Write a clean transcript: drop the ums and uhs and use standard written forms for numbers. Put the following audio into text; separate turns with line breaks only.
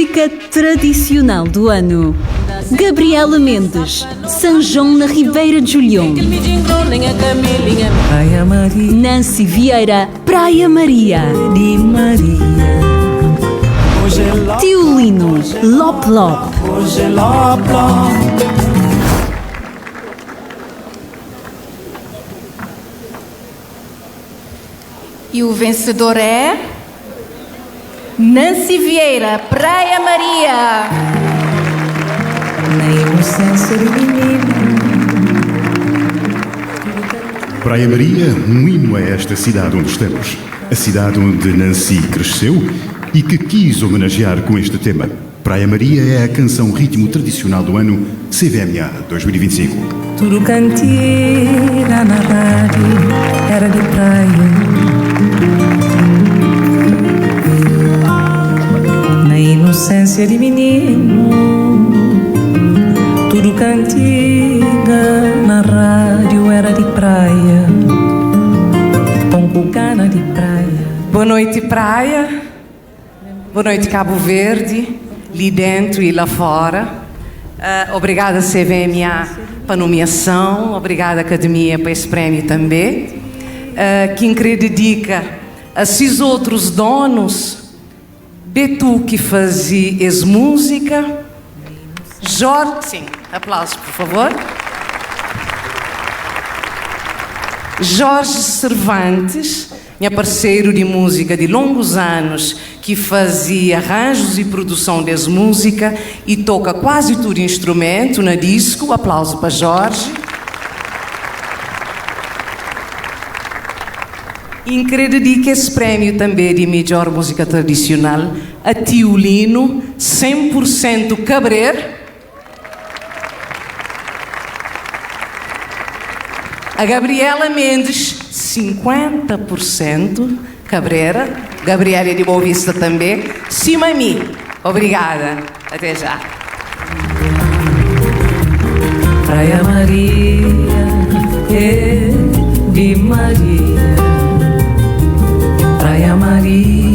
Música Tradicional do Ano. Gabriela Mendes, São João na Ribeira de Julião. Nancy Vieira, Praia Maria. Tio Lino, Lop Lop.
E o vencedor é. Nancy Vieira, Praia Maria.
Na inocência de menino.
Praia Maria, um hino a esta cidade onde estamos. A cidade onde Nancy cresceu e que quis homenagear com este tema. Praia Maria é a canção ritmo tradicional do ano CVMA 2025.
Tudo cantiga na rádio era de praia. Na inocência de menino, tudo cantiga na rádio era de praia. Pão com cana de praia.
Boa noite, praia. Boa noite, Cabo Verde, ali dentro e lá fora. Obrigada, CVMA, pela nomeação. Obrigada, Academia, por esse prémio também. Quem queria dedica a esses outros donos, Betu que fazia essa música. Jorge, sim, aplausos, por favor. Jorge Cervantes, meu parceiro de música de longos anos, que fazia arranjos e produção dessa música e toca quase tudo instrumento na disco. Aplauso para Jorge. E que esse prémio também de melhor música tradicional a Tio Lino, 100% Cabreiro. A Gabriela Mendes, 50% Cabreira. Gabriela de Boa Vista também. Simami, obrigada. Até já.
Praia Maria, é de Maria. Praia Maria.